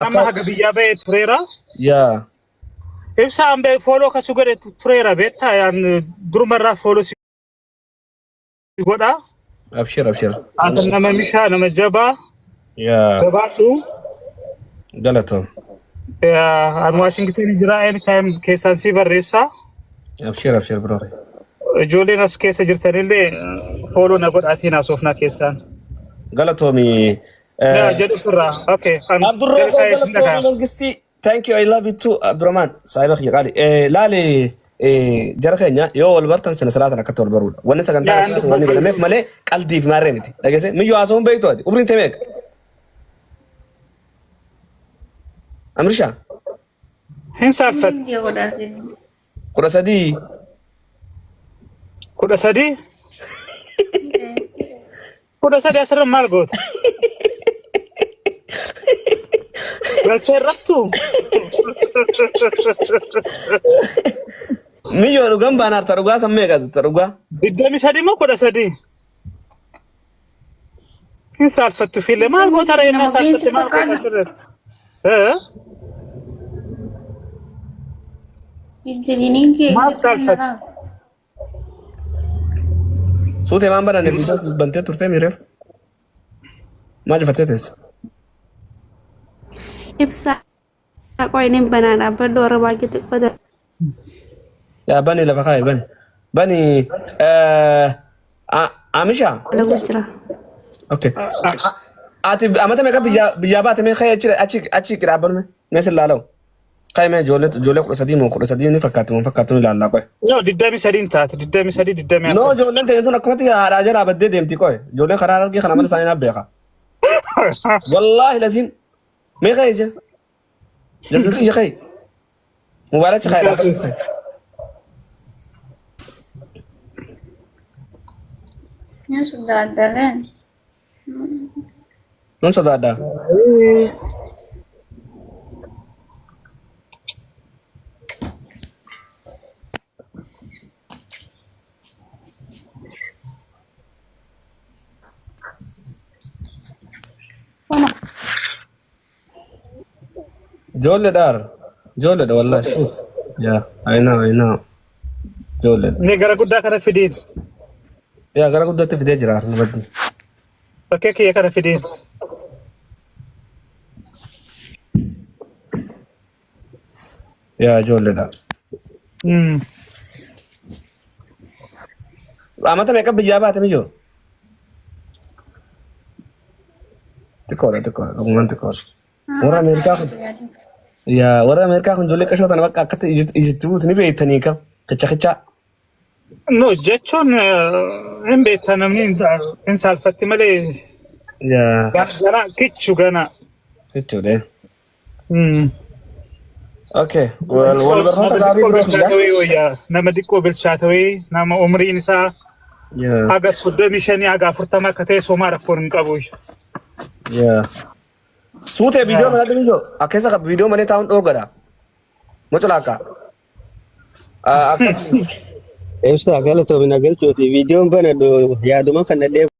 Amma Akka haga biyyaa ba'ee tureera. yaa Ibsa an ba'e fooloo kasu godhe tureera beektaa yaan durumarraa fooloo si godha. Abshir abshir. Ati nama mishaa nama jabaa Yaa jabaadhu. galatoom. An Waashingtan jira anytime keessaan si barreessa. Abshir abshir bro. Ijoolleen as keessa jirtanillee fooloo na godhaatiin haasofnaa keessaan. Galatoomi. Yaa jedhu sirraa. Okay. An Abdurroo jala koo kaa'ee sin galatoomi dhagaa. mangistii. Thank you I love you too Abdurrahman saahiba kiyya qaali. Laali jara keenya yoo wal bartan sina salaatan akkatti wal baruudha. Wanni sagantaa Yaa akkasitti wanni godhameef malee qaldiif maarree miti. Dhageesse miyyoo haasawuun beektu ati umriin tee meeqa? Amrisha Hin saalfatti. 13. 13. 13 asirra maal goota? Galtee irrattu? Miyyoo dhugan baanaar ta dhugaa san meeqa ta dhugaa? 23 moo 13? Hin saalfattu fiillee maal goota ree Nama innaa geessi saalfatte maal goota fakkaata. asirra? Eh? Digdaminiin kee Maal saalfatte? Suutee maan bananne viidiyoo bantee turtee miireef? Maal cufattee teessa? Ibsaa qoy nin banaa dhaabbadhu warra baay'ee xiqqoo Yaa bani lafa kaa'i bani. Bani Amisha. dalagu jira. Okay. Ati amata meeqa biyyaa biyyaa baate mee ka'ee achi achi achi dhaabbanu mee sin laalawu. Ka'ee mee ijoollee ijoollee 13 moo 13 ni fakkaatti moo hin fakkaattu ni ilaallaa qo'e. No, 23 taate, 23, 24. No ijoolleen teenya tun akkumatti haadhaa jalaa baddee deemti qo'e. Ijoolleen karaa argee kana mala isaanii naaf beeka. Wallaahi laziin mee ka'ee jira. Jabduu kiyya ka'e. Mobaayila achi kaa'e dhaabbadhu. Ni sodaadhaleen. Nun sodaadha. Ijoolleedha har. Ijoolleedha wallahi shuut. Yaa I know I know. Ijoolleedha. Inni gara guddaa kana fidiin. Yaa gara guddaatti fidee jira har nabaddi. Bakkee kiyya kana fidiin. Yaa ijoolleedha. Amata meeqa biyyaa baate miyyoo? Xiqqoodha xiqqoodha dhugumaan xiqqoodha. Warra Ameerikaa kun yaa warra Ameerikaa kun ijoollee qashoo tana bakka akkatti ijatti buutu ni beektanii kam kicha kichaa. No jechuun hin beekta namni hin saalfatti malee Yaa gana kichu gana. jechuudha. Okay. Wal wal barnoota Nama gaarii xiqqoo biroo fida. bilchaatawee wayya. Nama xiqqoo bilchaatawee nama umriin isaa Yeah. haga 35 haga 40 akka ta'e somaa rakkoon hin qabu. Yeah. Suutee viidiyoo malee viidiyoo akkeessa qaba viidiyoo malee taa'uun dhoorgadha. Muculaakka. Akkas. Ibsaa galatoomi na galchuufi viidiyoon banadhu yaaduma kan dhadhee.